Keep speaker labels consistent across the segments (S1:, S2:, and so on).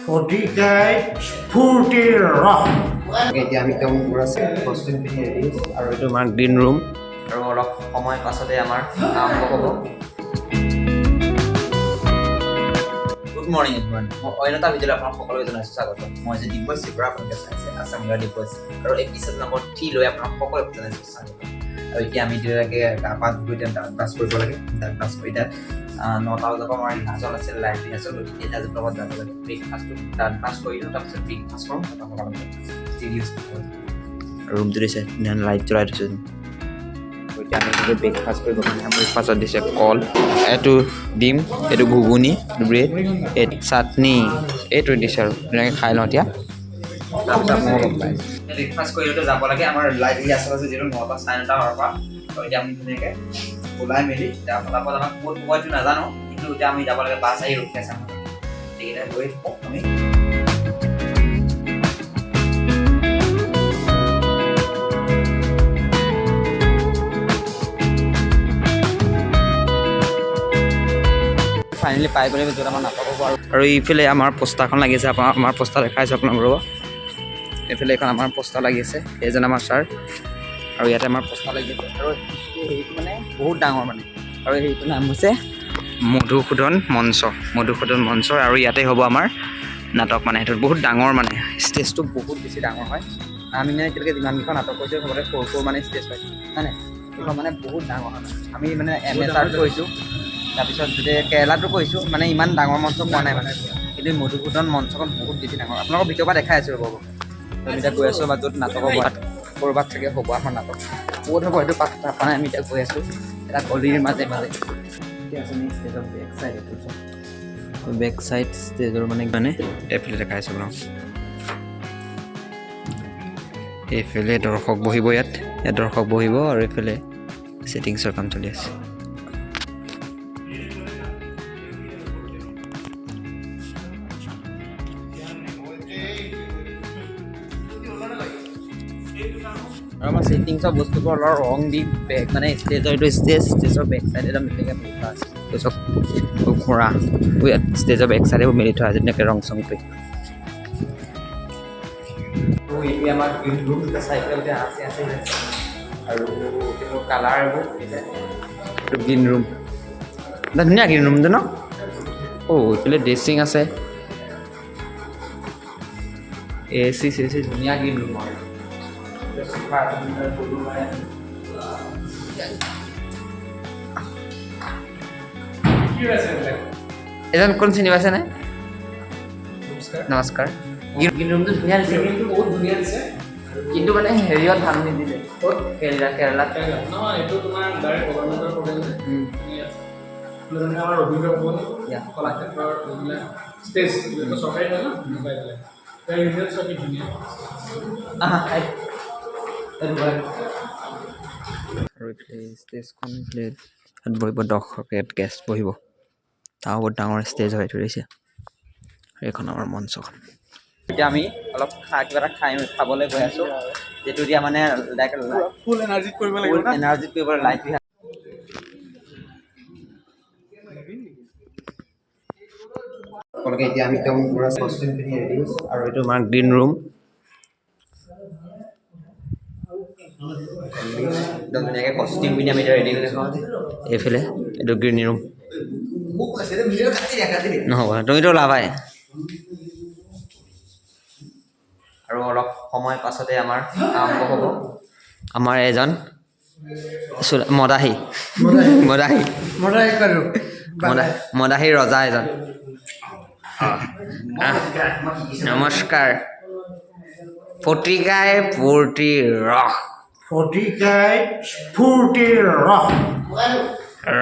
S1: ফটিকাই স্ফূৰ্তিৰ ৰস।
S2: এতিয়া আমি একদম পূৰা কষ্টিউম পিন্ধি ৰেডি আৰু এইটো আমাৰ গ্ৰীণ ৰুম আৰু অলপ সময় পাছতে আমাৰ আৰম্ভ হ'ব। গুড মৰ্ণিং এভৰিৱান, মই অন্য এটা ভিডিঅ'লৈ আপোনাক সকলোকে জনাইছোঁ স্বাগতম। মই যে ডিম্পল চিপুৰা, আপোনালোকে চাইছে আছাম ডিম্পল আৰু এপিছড নম্বৰ 3 লৈ আপোনাক সকলোকে জনাইছোঁ স্বাগতম। আৰু এতিয়া আমি ধুনীয়াকৈ গা পা ধুই এতিয়া দাঁত ব্ৰাছ কৰিব লাগে। দাঁত ব্ৰাছ কৰি তাত 9টা বজাৰ পৰা আমাৰ ৰিহাৰ্চল আছিল, লাইভ ৰিহাৰ্চল। গতিকে এতিয়া লগত যাব লাগে। ব্ৰেকফাষ্টটো দাঁত ব্ৰাছ কৰিলোঁ, তাৰপিছত ব্ৰেকফাষ্ট কৰোঁ, তাৰপিছত ৰুমটো দিছে, ধুনীয়া লাইট জ্বলাই থৈছে। এতিয়া আমি ব্ৰেকফাষ্ট কৰিব কাৰণে ব্ৰেকফাষ্টত দিছে কল, এইটো ডিম, এইটো ঘুগুনি, ব্ৰেড, এইটো চাটনি, এইটো দিছে আৰু ধুনীয়াকৈ খাই লওঁ এতিয়া, তাৰপিছত আপোনালোকক লগ পাই। ব্ৰেকফাষ্ট কৰিলেতো যাব লাগে, আমাৰ লাইভ ৰিহাৰ্চল আছে যিহেতু 9টা 9:30 হোৱাৰ পৰা। আৰু এতিয়া আমি ধুনীয়াকৈ ওলাই মেলি এতিয়া ফটাফট আমাক ক'ত হ'ব এইটো নাজানো, কিন্তু এতিয়া আমি যাব লাগে। বাছ আহি ৰখি আছে আমাৰ, সেইকেইটা গৈ থাকোঁ আমি। ফাইনেলি পাই গ'লে য'ত আমাৰ নাটক হ'ব। আৰু এইফালে আমাৰ পোষ্টাৰখন লাগিছে। আপোনাৰ আমাৰ পোষ্টাৰ দেখাইছোঁ আপোনালোকক। এইফালে এইখন আমাৰ পোষ্টাৰ লাগি আছে। এইজন আমাৰ ছাৰ আৰু ইয়াতে আমাৰ পোষ্টাৰ লাগি আছে। আৰু এই হেৰিটো মানে বহুত ডাঙৰ মানে আৰু হেৰিটোৰ নাম হৈছে মধুসূদন মঞ্চ, মধুসূদন মঞ্চ। আৰু ইয়াতে হ'ব আমাৰ নাটক। মানে সেইটো বহুত ডাঙৰ, মানে ষ্টেজটো বহুত বেছি ডাঙৰ হয়। আমি মানে এতিয়ালৈকে যিমানকেইখন নাটক কৰিছোঁ, চবতে সৰু সৰু মানে ষ্টেজ পাইছোঁ, হয় নাই? সেইখন মানে বহুত ডাঙৰ হয়। আমি মানে এম.এছ.আৰত কৰিছোঁ, তাৰপিছত গোটেই কেৰেলাতো কৰিছোঁ, মানে ইমান ডাঙৰ মঞ্চ পোৱা নাই মানে। কিন্তু মধুসূদন মঞ্চখন বহুত বেছি ডাঙৰ। আপোনালোকৰ ভিতৰৰ পৰা দেখাই আছোঁ, ৰ'ব। আমি এতিয়া গৈ আছোঁ বা য'ত নাটক হ'ব, ক'ৰবাত চাগে হ'ব আমাৰ নাটক। ক'ত হ'ব সেইটো পাত্তা পোৱা নাই। আমি এতিয়া গৈ আছোঁ এটা গলিৰ মাজে মাজে। এতিয়া আছোঁ আমি ষ্টেজৰ বেক চাইড, এইটো বেক চাইড ষ্টেজৰ মানে এইফালে দেখাই আছোঁ আপোনাক। এইফালে দৰ্শক বহিব, ইয়াত দৰ্শক বহিব আৰু এইফালে ছেটিংছৰ কাম চলি আছে। আৰু আমাৰ ছেটিংছৰ বস্তুবোৰ অলপ ৰং দি বেক মানে ষ্টেজৰ এইটো ষ্টেজৰ বেক চাইডে একদম ধুনীয়াকৈ মেলি থোৱা আছে। চব ঘোঁৰা ইয়াত ষ্টেজৰ বেক চাইডে মেলি থোৱা আছে ধুনীয়াকৈ ৰং চং কৰি। এইটোৱে আমাৰ গ্ৰীণ ৰুম। চাইকেল আছে আছে আৰু এইবোৰ কালাৰবোৰ। এইটো গ্ৰীণ ৰুম, ধুনীয়া গ্ৰীণ ৰুমটো ন? অ', এইফালে ড্ৰেছিং আছে, এ চি চে চি, ধুনীয়া গ্ৰীণ ৰুম। আৰু চোফা আছে, বহিব পাৰে। এজন কোন চিনি পাইছেনে? নমস্কাৰ। গ্ৰীণ ৰুমটো ধুনীয়া দিছে।
S3: বহুত ধুনীয়া দিছে।
S2: কিন্তু মানে হেৰিয়ত ভাল নিদিলে। ক'ত? কেৰেলা, কেৰেলাত।
S3: নহয়, এইটো তোমাৰ ডাইৰেক্ট গভৰ্ণমেণ্টৰ প্ৰগ্ৰেম যে। যেনেকৈ আমাৰ ৰবীন্দ্ৰ ভৱন, কলাক্ষেত্ৰৰ এইবিলাক ষ্টেজ, এইবিলাক চৰকাৰী হয় ন, এনেকুৱা এইবিলাক। ইয়াৰ ৰিজাল্ট চব ধুনীয়া।
S2: আহা, এইটো হয়। আৰু এইফালে ষ্টেজখন, এইফালে ইয়াত বহিব দৰ্শক, ইয়াত গেষ্ট বহিব। তাৰ বহুত ডাঙৰ ষ্টেজ হয় থৈ দিছে। আৰু এইখন আমাৰ মঞ্চখন। এতিয়া আমি অলপ কিবা এটা খাবলৈ গৈ আছোঁ, যিটো এতিয়া মানে লাইক
S3: ফুল এনাৰ্জিত কৰিব লাগিব না।
S2: এনাৰ্জিত কৰিব লাইট। সকলোকে এতিয়া আমি একদম পূৰা কষ্টিউম পিন্ধি ৰেডি আৰু এইটো আমাৰ গ্ৰীণ ৰুম। একদম ধুনীয়াকৈ কষ্টিউম পিন্ধি আমি এতিয়া ৰেডি হৈ আছোঁ। এইফালে এইটো গ্ৰীণ ৰুম। নহ'ব, তুমিতো ওলাবাই। আৰু অলপ সময় পাছতে আমাৰ আৰম্ভ হ'ব। আমাৰ এজন মদাহী মদাহী মদাহী ৰজা এজন। আহ, নমস্কাৰ। ফটিকাই ফূৰ্তিৰ ৰস।
S1: ফটিকাই স্ফূৰ্তিৰ ৰস।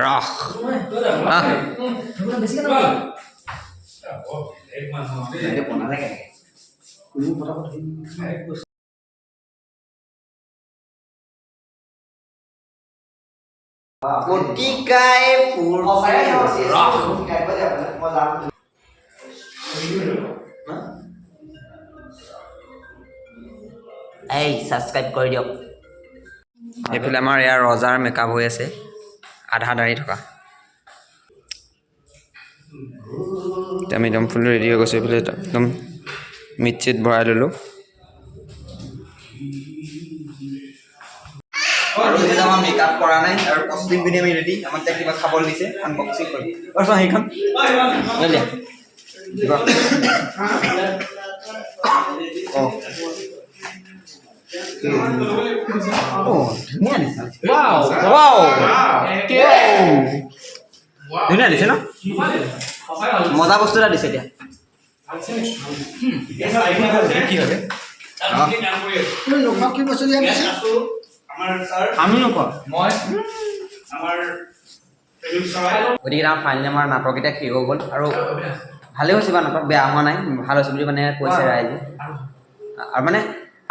S2: ৰস। আহ। ফটিকাই ফূৰ্তিৰ ৰস।
S4: এই ছাবস্ক্ৰাইব কৰি দিয়ক।
S2: এইফালে আমাৰ ইয়াৰ ৰজাৰ মেকআপ হৈ আছে, আধা দাড়ি থকা। এতিয়া আমি একদম ফুল ৰেডি হৈ গৈছোঁ। এইফালে একদম মিট চিট ভৰাই ল'লোঁ। আৰু যিহেতু আমাৰ মেকআপ কৰা নাই আৰু কষ্টিউম পিন্ধি আমি ৰেডি। আমাক এতিয়া কিবা খাবলৈ দিছে, আনবক্সিং কৰিম। অ' চোৱা সেইখন লৈ দিয়া। কিবা অঁ অঁ ধুনীয়া দিছে। ৱাও, ধুনীয়া দিছে ন? মজা বস্তু এটা দিছে এতিয়া।
S3: কি হয়?
S1: তুমি নোখোৱা কি বস্তু দিয়া দিছে?
S2: আমি নোখোৱা।
S3: মই আমাৰ
S2: গতিকে আমাৰ ফাইনেলি আমাৰ নাটক এতিয়া শেষ হৈ গ'ল আৰু ভালেই হৈছে বাৰু, নাটক বেয়া হোৱা নাই, ভাল হৈছে বুলি মানে কৈছে ৰাইজে। আৰু মানে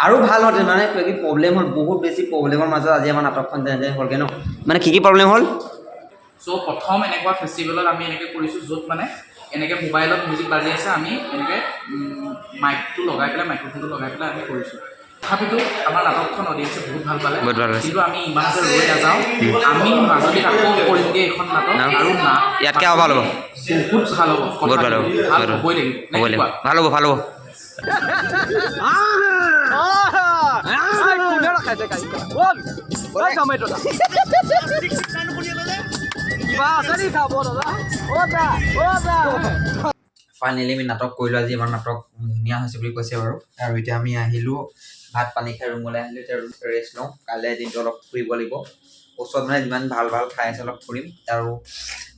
S2: আৰু ভাল হওঁতে মানে কিবা কিবি প্ৰব্লেম হ'ল, বহুত বেছি প্ৰব্লেমৰ মাজত আজি আমাৰ নাটকখন যেনে তেনে হ'লগৈ ন। মানে কি কি প্ৰব্লেম হ'ল?
S5: চ' প্ৰথম এনেকুৱা ফেষ্টিভেলত আমি এনেকৈ কৰিছোঁ, য'ত মানে এনেকৈ মোবাইলত মিউজিক বাজি আছে, আমি এনেকৈ মাইকটো লগাই পেলাই, মাইক্ৰফোনটো লগাই পেলাই আমি কৰিছোঁ। তথাপিতো আমাৰ নাটকখন অডিয়েঞ্চে বহুত ভাল পালে।
S2: বহুত ভাল পাইছে।
S5: কিন্তু আমি ইমানতে ৰৈ নাযাওঁ, আমি মাজুলীত আকৌ কৰিমগৈ এইখন নাটক।
S2: ন?
S5: আৰু না
S2: ইয়াতকৈ আৰু ভাল হ'ব।
S5: বহুত ভাল হ'ব।
S2: বহুত ভাল হ'ব।
S5: ভাল হ'বই লাগিব নে?
S2: হ'ব
S5: কি
S2: লাগিব।
S5: কোৱা?
S2: ভাল হ'ব, ভাল হ'ব। ফাইনেলি আমি নাটক কৰিলোঁ আজি। আমাৰ নাটক ধুনীয়া হৈছে বুলি কৈছে বাৰু। আৰু এতিয়া আমি আহিলোঁ, ভাত পানী খাই ৰুমলৈ আহিলোঁ। এতিয়া ৰেষ্ট লওঁ। কাইলৈ দিনটো অলপ ফুৰিব লাগিব। ওচৰত মানে যিমান ভাল ভাল ঠাই আছে অলপ ফুৰিম। আৰু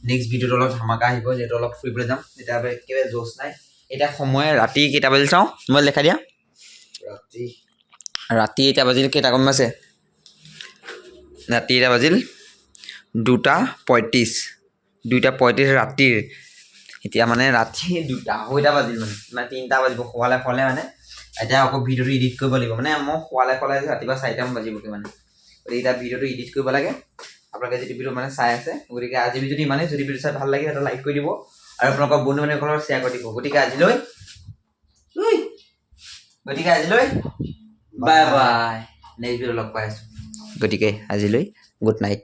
S2: নেক্সট ভিডিঅ'টো অলপ ধামাকা আহিব, যিহেতু অলপ ফুৰিবলৈ যাম। এতিয়া একেবাৰে জোচ নাই। এতিয়া সময় ৰাতি কেইটা বাজিল চাওঁ, মোবাইল দেখাই দিয়া।
S1: ৰাতি
S2: ৰাতি এতিয়া বাজিল কেইটা কম আছে? ৰাতি এতিয়া বাজিল 2:35, 2:35 ৰাতিৰ। এতিয়া মানে ৰাতি 2টা 2.5 বাজিল, মানে মানে 3টা বাজিব শুৱালে শুৱালে। মানে এতিয়া আকৌ ভিডিঅ'টো এডিট কৰিব লাগিব। মানে মই শুৱালে শুৱালে ৰাতিপুৱা 4টামান বাজিবগৈ মানে। গতিকে এতিয়া ভিডিঅ'টো এডিট কৰিব লাগে। আপোনালোকে যিটো ভিডিঅ' মানে চাই আছে, গতিকে আজি ভিডিঅ'টো ইমানেই। যদি ভিডিঅ' চাই ভাল লাগে, এটা লাইক কৰি দিব আৰু আপোনালোকৰ বন্ধু বান্ধৱীসকলৰ শ্বেয়াৰ কৰি দিব। গতিকে আজিলৈ বাই বাই। নেক্সট ভিডিঅ' লগ পাই আছোঁ। গতিকে আজিলৈ গুড নাইট।